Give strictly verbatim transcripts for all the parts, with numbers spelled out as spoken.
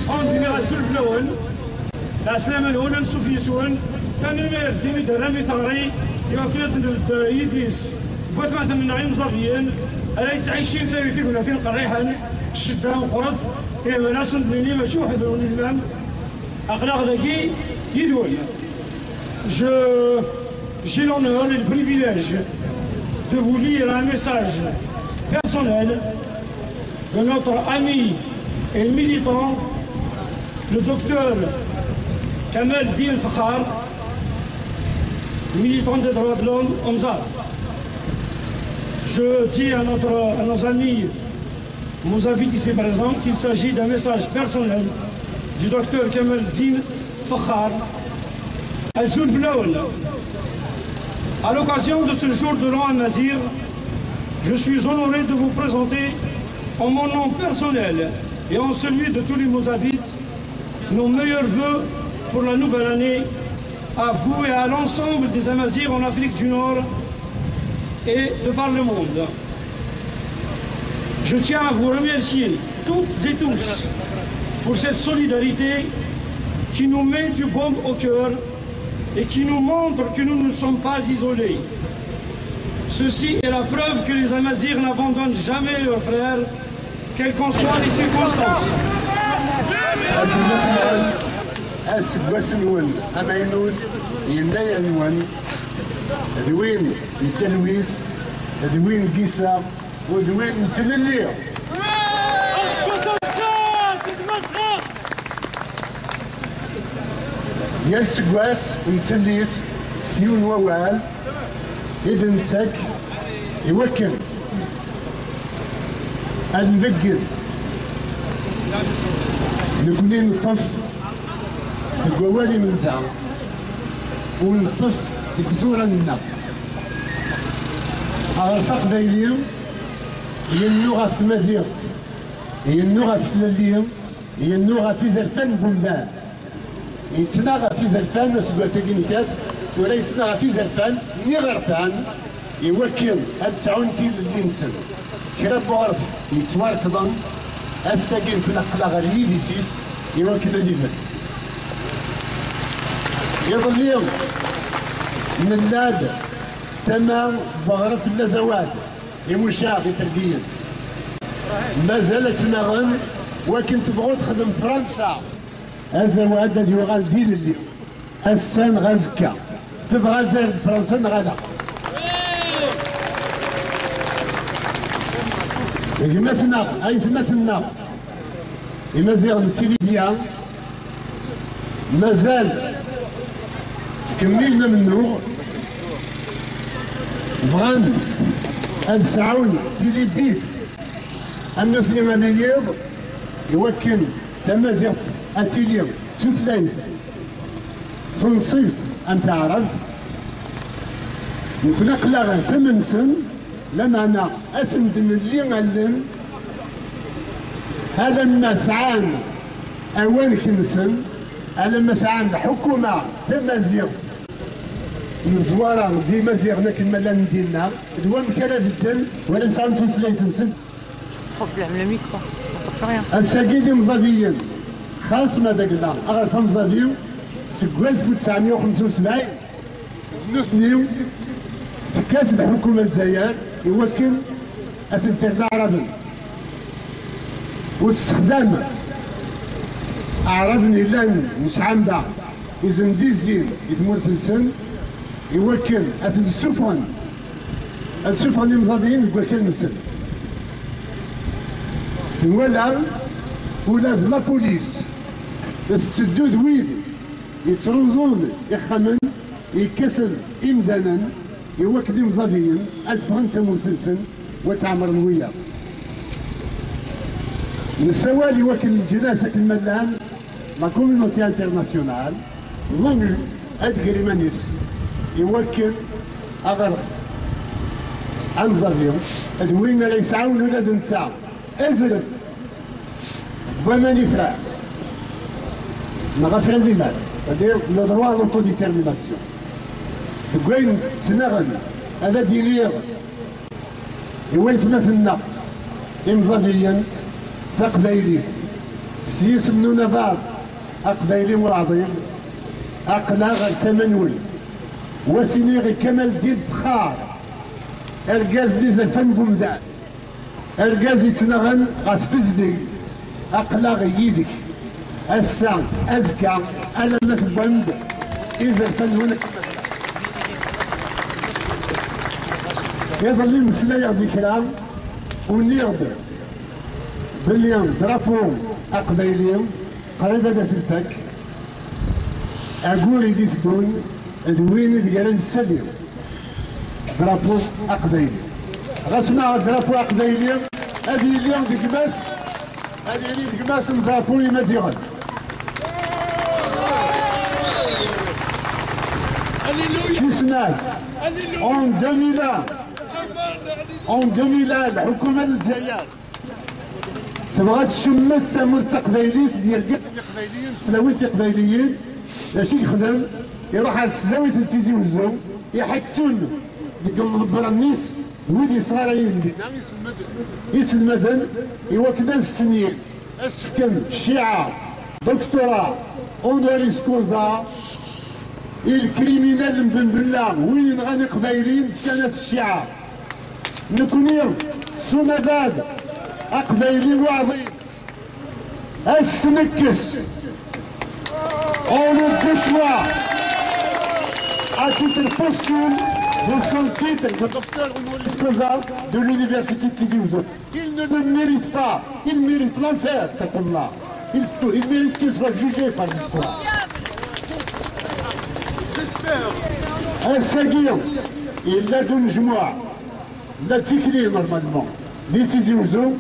Ḥun dini ɣas ul fell-awen. Lɛeslama-nwen, ansuf yes-wen. Tanemmirt imi d-terram i teɣri, i wakken ad d-nebder yid-s n watmaten-nneɣ imẓabiyen ara yettɛicin tawi tignatin qerriḥen, ccedda meqqret, ihi ad asen-d-nini mačči weḥd-wen i tellam, aql-aɣ dagi yid-wen. Je, j'ai l'honneur et le privilège de vous lire un message personnel de notre ami et militant, le docteur Kamel Din Fakhar, militant des droits de l'homme, Omzar. Je dis à, notre, à nos amis Mozabit ici présents qu'il s'agit d'un message personnel du docteur Kamel Din Fakhar. Azul fell-awen. À l'occasion de ce jour de l'an amazigh, je suis honoré de vous présenter, en mon nom personnel et en celui de tous les Mozabites, nos meilleurs vœux pour la nouvelle année, à vous et à l'ensemble des Amazirs en Afrique du Nord et de par le monde. Je tiens à vous remercier toutes et tous pour cette solidarité qui nous met du baume au cœur et qui nous montre que nous ne sommes pas isolés. Ceci est la preuve que les Amazirs n'abandonnent jamais leurs frères, quelles qu'en soient les circonstances. Aseggas-nwen amaynut, yennayer-nwen d win n talwit, d win n yiseɣ, u d win n tlelli. Yal seggas nettsellit s yiwen wawal i d-nettak i wakken ad nbeggel nekni neṭṭef deg wawal imenza u neṭṭef deg iẓuran-nneɣ. Aɣref aqbayli yennu ɣef tmaziɣt, yennu ɣef tlelli, yennu ɣef izerfan n wemdan. Yettnaɣ ɣef izerfan aseggas-agi nekkat, tura yettnaɣ ɣef izerfan n yiɣerfan i wakken ad sɛun tilelli-nsen. Kra n uɣref yettwarkḍen, ass-agi nekni aql-aɣ ɣer yidis-is i wakken ad ibedd. Iḍelli nella-d tama n uɣref n Lazawad. Imucaɣ itergiyen. Mazal ad ttnaɣen wakken tebɣu texdem Fransa. Azawad ad yuɣal d ilelli. Ass-a neɣ azekka. Tebɣa Lezzayer d Fransa neɣ ala? Gma-tneɣ, aytma-tneɣ. Imaziɣen n Silibya mazal ttkemmilen amennuɣ, bɣan ad sɛun tilibbit am nutni am yiḍ, iwakken tamaziɣt ad tili d tutlayt tunṣibt am taɛrabt. Nekni aql-aɣ tama-nsen, lameɛna ad sen-d-nelli allen alamma sɛan awanek-nsen, alamma sɛan lḥukuma tamaziɣt n Zwaṛa d Imaziɣen akken ma llan dinna, d wamek ara bedden wala sɛan tutlayt-nsen. Faut plus le micro, on peut plus rien. Ass-agi d imẓabiyen, xas ma d agla aɣref amẓabi seg walef u tesɛemya u xemsa u sebɛin, d nutni tekkat lḥukuma n Lezzayer i wakken ad ten-terr d aɛraben. U tessexdam aɛraben yellan n Cɛamba, izen d izzin i tmurt-nsen, i wakken ad ten-ssufɣen, ad ssufɣen imẓabiyen deg wakal-nsen. Nwala ula d lapulis tetteddu d wid yettruẓun ixxamen, yekkaten imdanen, i wakken imẓabiyen ad ffɣen tamurt-nsen u ad tt-ɛemren wiyaḍ. Nessawal i wakken leǧnas akken ma llan, la communauté internationale, l'ONU, ad d-tger iman-is i wakken aɣref amẓabi d win ara yesɛun ula d netta azref n waman ifran neɣ afran iman, c'est-à-dire le droit à l'autodétermination. Deg wayen ttnaɣen, ad d-iniɣ i waytmaten-nneɣ imẓabiyen taqbaylit, S yisem n unabaḍ aqbayli uɛḍil, aql-aɣ ar tama-nwen. Wa s-iniɣ i Kamal Ddin Fexxar, argaz-nni izerfan deg umdan, argaz yettnaɣen ɣef tezdeg, aql-aɣ yid-k ass-a, azekka, alamma tewwam-d izerfan-nwen. Iḍelli mmeslayeɣ-d i kra, uniɣ-d belli drapeau aqbayli qrib ad as-nfak. Agur i d-iteddun d win i d-yerran ssali, drapeau aqbayli. Ɣas ma drapeau aqbayli ad yili d gma-s, ad yili d gma-s n drapeau imaziɣen. Tis snat, en deux mille un, en deux mille un, lḥukuma n Lezzayer tebɣa ad tcemmet tamurt taqbaylit d yergazen iqbayliyen d tlawin tiqbayliyin. D acu i yexdem? Iruḥ ar tesdawit n Tizi Wezzu, iḥettun deg umḍebber-nni-s d wid yesɣarayen dinna iselmad-, iselmaden, i wakken ad stenyin, ad s-fken cciɛa, doctorat honoris causa, i lkriminal n Benbella, win yenɣan iqbayliyen, fkan-as cciɛa. Nekni, s unabad aqbayli uɛḍil, ad s-nekkes, on le déchoit à titre posthume de son titre de docteur honoris causa de l'université de Tizi Ouzou. Il ne le mérite pas. Il mérite l'enfer, cet homme-là. Il, faut- il mérite qu'il soit jugé par l'histoire. Ass-agi, yella-d unejmuɛ, la d tikli, normalement, di Tizi Ouzou,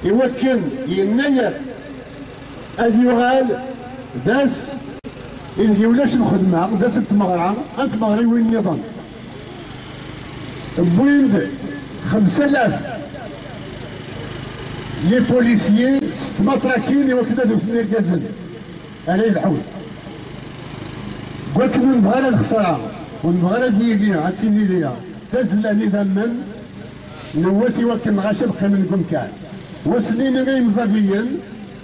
i wakken yennayer ad yuɣal d ass ideg ulac lxedma, d ass n tmeɣra, am tmeɣriwin nniḍen. Wwin-d xemsa alaf les policiers s tmatrakin i wakken ad wten irgazen ara yelḥun. Deg wakken ur nebɣi ara lexsara, ur nebɣi ara ad yili, ad tili tazella n idammen, newwet i wakken lɣaci ad qqimen deg umkan. Wass-nni i yimẓabiyen,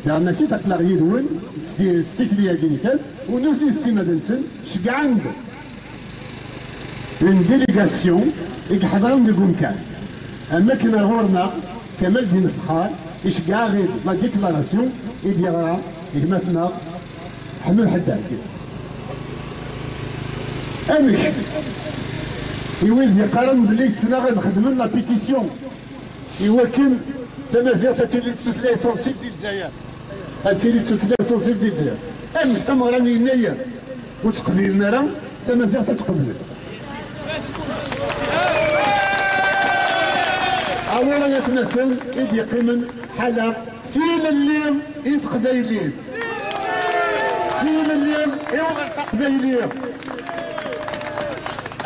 daɣen akit aql-aɣ yid-wen s ti-, s tikli-agi kan, u nutni s timmad-nsen, ceggɛen-d une délégation i iḥeḍren deg umkan. Am akken ar ɣur-neɣ, Kamal Ddin Fexxar iceggeɛ-aɣ-id la déclaration i d-yeɣra gma-tneɣ Ḥmed Ḥeddad. Amek i wid yeqqaren belli yettnaɣ ad xedmen la pétition i wakken tamaziɣt ad tili d tutlayt tunṣibt di Lezzayer? Ad tili d tutlayt tunṣibt di Lezzayer. Amek tameɣra n Yennayer ur tt-qbilen ara, tamaziɣt ad tt-qeblen? Awal ay atmaten i d-yeqqimen ḥala tilelli i teqbaylit. Tilelli i uɣerfaq aqbayli.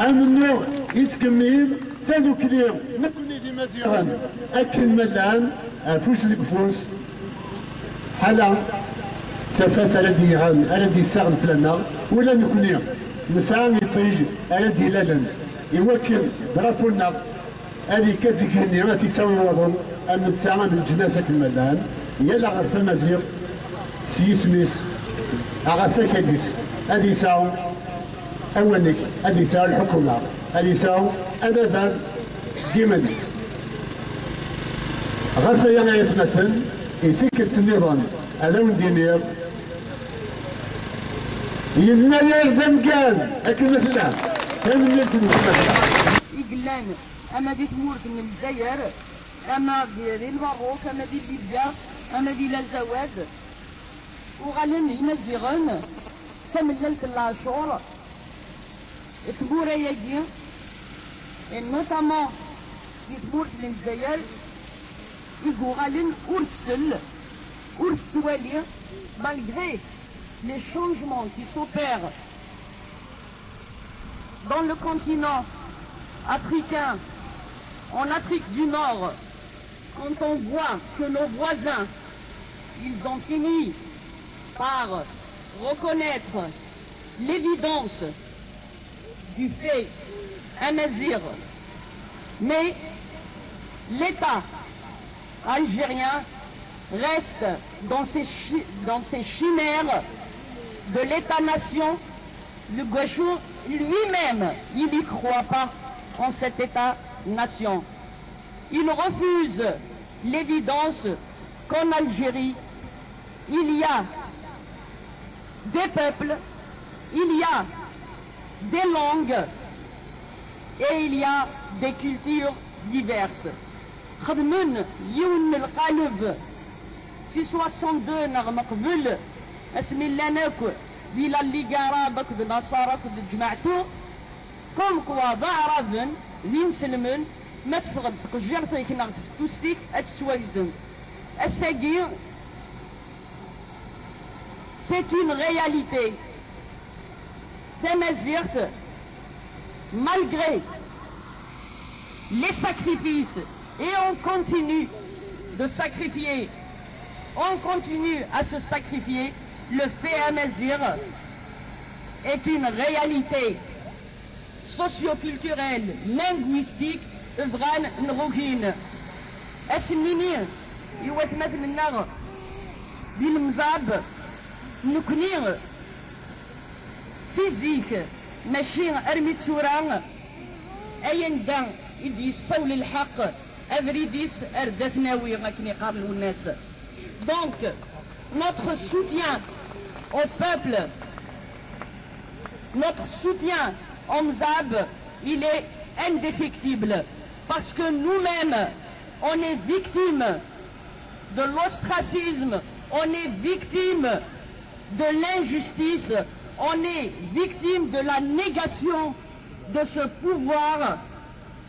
Amennuɣ yettkemmil, tadukli, nekkni d Imaziɣen akken ma llan, afus deg ufus. Ḥala tafat ara d-yɣen, ara d-yessaɣen fell-aneɣ, ula nekkni nesɛa iṭij ara d-ilalen i wakken drapeau-nneɣ ad yekkat deg igenni, ad t-yettawi waḍu am netta, am leǧnas akken ma llan. Yal aɣref amaziɣ s yisem-is, aɣref akal-is, ad yesɛu awanek, ad yesɛu lḥukuma, ad yesɛu anabaḍ deg yiman-is. Ɣef waya ay atmaten, i tikkelt nniḍen ad awen-d-iniɣ, Yennayer d amgaz akken ma tella. Tanemmirt-nwen. I yellan ama di tmurt n Lezzayer, ama di, di Lmerruk, ama di Libya, ama di Lazawad, uɣalen Imaziɣen d tamellalt n leɛcur i tmura-agi, et notamment di tmurt n Lezzayer, i yuɣalen ur tsell, ur tettwali, malgré les changements qui s'opèrent dans le continent africain, en Afrique du Nord, quand on voit que nos voisins, ils ont fini par reconnaître l'évidence du fait amazigh, mais l'État algérien reste dans ses, chi- dans ses chimères de l'État-nation. Le Guachou lui-même, il n'y croit pas en cet État-nation. Il refuse l'évidence qu'en Algérie, il y a des peuples, il y a des langues et il y a des cultures diverses. Xedmen yiwen n lqaleb si soixante-deux neɣ meqbel, asmi llan akk di la Ligue Arabe akked Nasara akked Ǧmaɛtu, comme quoi d Aɛraben, d inselmen, ma teffeɣ-d tqejjirt-ik neɣ tfettust-ik ad tettwagzem. Ass-agi, c'est une réalité. Tamaziɣt, malgré les sacrifices, et on continue de sacrifier, on continue à se sacrifier, le fait Amazigh est une réalité socio-culturelle, linguistique, bɣan neɣ ugin. Ad s-nini i watmaten-nneɣ di Lemẓab, nekni si zik, mačči armi d tura, ay anda i d-yessawel lḥeqq, abrid-is ar d at nawi, akken iqqar Lwennas. Donc, notre soutien au peuple, notre soutien au Mzab, il est indéfectible. Parce que nous-mêmes, on est victime de l'ostracisme, on est victime de l'injustice, on est victime de la négation de ce pouvoir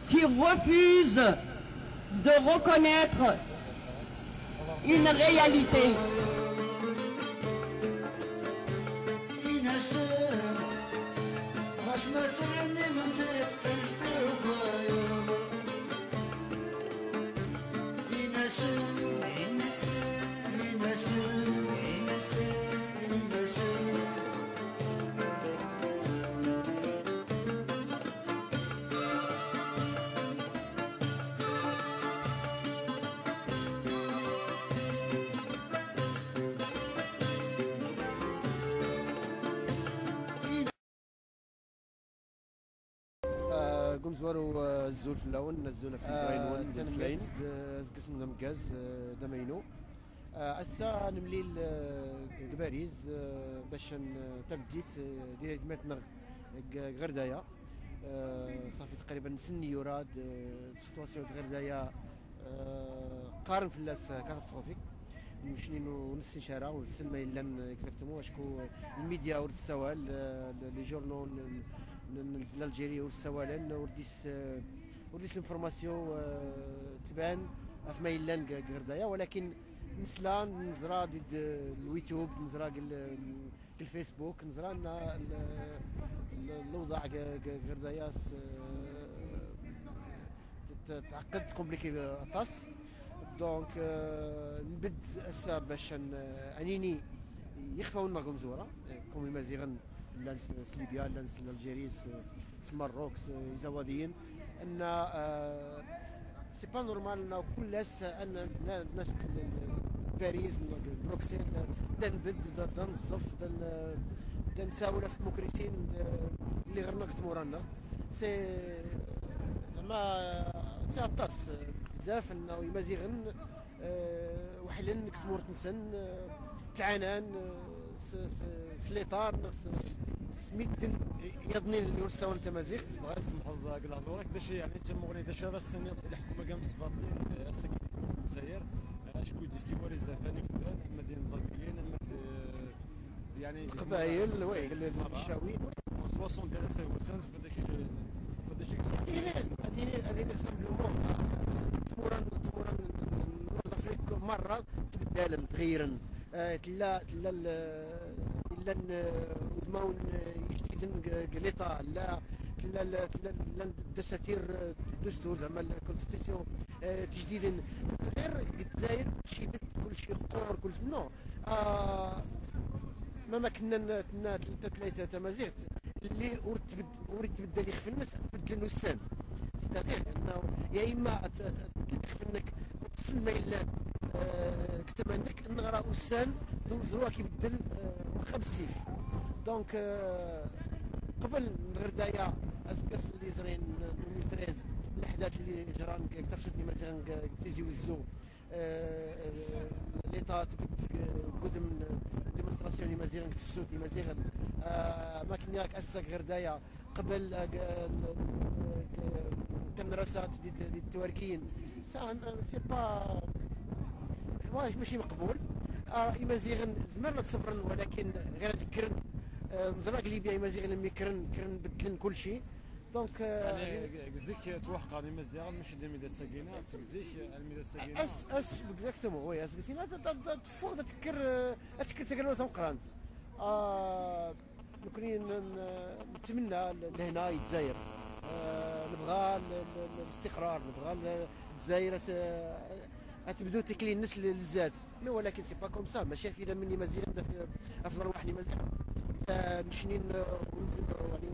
qui refuse de reconnaître une réalité. Ah, deg umezwaru, ah, azul fell-awen, azul ɣef tmeẓra-nwen, ah, d ameslayen. Tanemmirt d, ah, azeggas-nwen ameggaz, ah, d amaynu. Ah, ass-a nemlil, ah, deg Bariz, ah, bac ad n-, ah, tameddit, ah, di tmurt-nneɣ deg, deg Ɣerdaya. Ah, ṣafi taqriban snin yura-d, ah, situation deg Ɣerdaya, ah, qqaren fell-as, ah, catastrophique. Mecnin ur nessin ara, ur nessin ma yellan exactement, acku lmidya ur tessawal, eh, les journaux n, n, n l'Algérie ur ssawalen, ur dis, eh, ur dis l'information, eh, tban ɣef ma yellan deg, deg Ɣerdaya, walakin nesla, neẓra di d-, اليوتيوب, neẓra deg, deg الفيسبوك, neẓra anna l-, l-, الأوضاع deg, deg Ɣerdaya s-, eh, ت-، ت-، تعقد، compliqué aṭas. Donc, euh, نبدد ass-a bac ad n-, ad nini ixfawen-nneɣ deg umezwura, eh, comme Imaziɣen llan s, s Libya, llan s l'Algérie, s, s Maroc, s Izawaḍiyen, anna, euh, c'est pas normal anna kul ass, anna, anna, anna Paris, Bruxelles, da nbedd, da, da neẓẓef, da n-, da nsawel ɣef tmukrisin, da, اللي ɣer-neɣ deg tmura-nneɣ. C'est, زعما, c'est aṭas, بزاف n Imaziɣen, euh, weḥlen deg tmurt-nsen, euh, ttɛanan, euh, s, s, s l'État neɣ s, s medden yaḍnin اللي ur ssawalen tamaziɣt. Bɣiɣ ad semḥeḍ deg lehdur-ik, d acu yeɛni d tamuɣli, d acu ara s-tiniḍ i leḥkuma-agi amesbaṭli, euh, ass-agi di tmurt n Lezzayer, euh, acku d-yefki war izerfan i wemdan, ama d imẓabiyen, ama d, euh, يعني Leqbayel, oui, Lemcawin. Soixante-dix سنة وسنة فداك فداك هذه هذه هذه simplement تمورا تمورا نورث افريك مره تبدل تغيرن. آه، تلا تلا ال-، الا ن-، ودماون جديدن ق-، قليطه لا تلا ال-، تلا ال-، الدساتير الدستور زعما la constitution، آه، تجديدن غير الجزائر كلشي بت كلشي قور كل نو. آه، ما ما كنا ن-، تنا تلتا تلتا تمازيغت اللي ورتبد ورتبدل يخفنس بدل نسان. C'est-à-dire انه يا اما ت-، ت-، ت-، يخفنك تسمى الا eh, deg tama-nnek, neɣra ussan d umeẓru ad k-ibeddel, eh, waxa bessif. Donc, eh, qbel n Ɣerdaya, aseggas n yizrin, deux mille treize, leḥdat li ǧran deg tafsut n Imaziɣen deg Tizi Wezzu, eh, eh, l'État tbedd deg udem n démonstration n Imaziɣen deg tefsut n Imaziɣen. Eh, ma akken yak ass-a deg Ɣerdaya, qbel, eh, g-, eh, g-, tamrasa di, di, di twerkiyin. Ça, eh, c'est pas, ouais, mačči meqbul. Ah, Imaziɣen zemren ad ṣebren, walakin ɣer ad kkren, eh, neẓra deg Libya Imaziɣen mi kkren, kkren beddlen kulci. Donc, eh, يعني، zik ttwaḥqaren Imaziɣen, mačči d armi d ass-agi-nni, seg zik armi d ass-agi-nni. Ass, ass, exactement, oui, ass-agi-nni, ad, ad, ad, ad teffeɣ, ad tekker, eh, ad tekker tagrawla tameqqrant. Ah, Nekkni n-, n-, nettmenna l-, lehna i Dzayer. Eh, nebɣa l-, l-, l-, الاستقرار, nebɣa l-, Dzayer ad, ad tebdu tikli-nnes l-, l-zzat. Mais walakin c'est pas comme ça, mačči ɣef idammen n Imaziɣen, ɣef, ɣef lerwaḥ n Imaziɣen. Ta-, necnin, eh, ur nzem-, يعني,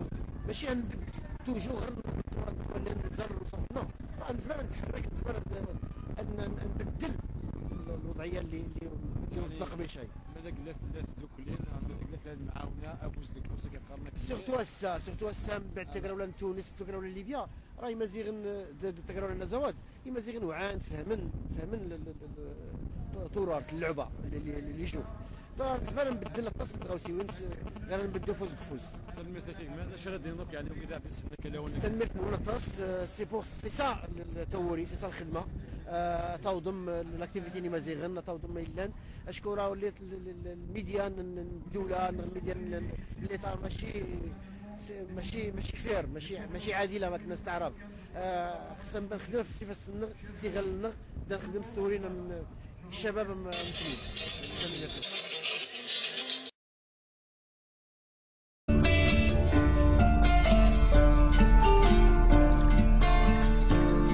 mačči ad nbedd toujours ɣer n-, n-, nzerr وصافي. Non, راه نزمر نتحرك, نزمر ن-, ن-, ن-, نبدل ال-, الوضعية اللي, اللي, اللي يعني، وضع قبل شيء. ماذا قلت، لا تدوكلين، ماذا قلت، لا المعاونة، أبوس ديك بوسك يقرنك. Surtout ass-a, surtout ass-a, mbeɛd tagrawla n Tunes, tagrawla n Libya, rah Imaziɣen, d, d tagrawla n Azawad, Imaziɣen uɛan, fehmen, fehmen l-, l-, l-, l-, turart, اللعبة, اللي, اللي, اللي يجوا. فنزمر نبدل aṭas n tɣawsiwin, s-, غير نبدو فوز بفوز. Tanemmirt-ik a gma, d acu ara d-tiniḍ akk, yeɛni, wid i aɣ-d-yeslen akka lawan-agi? Tanemmirt-nwen aṭas, eh, c'est pour, c'est ça le, le tawuri, c'est ça lxedma. Eh, ad tawḍem, eh, l'activité n Imaziɣen, ad tawḍem ma yellan. Acku rah ul-, l-, l-, l-, الميديا n, n, n ddula, neɣ الميديا n, n l'État, mačči, c'est, mačči, mačči fair, mačči, mačči عادلة, ma كنا نستعرب. Eh, xas ad nexdem ɣef ifassen-nneɣ, s iɣallen-nneɣ, da nexdem s tewri n, n ccabab am, am tmurt.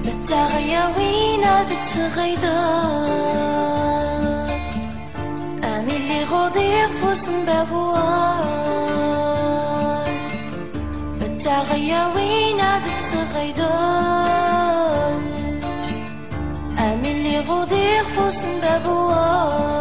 Bettaɣ yawin ad tt-ɣideḍ, am illi ɣudiɣ fus n babuwan. Bettaɣ yawin ad tt-ɣideḍ, am illi ɣudiɣ fus n babuwan.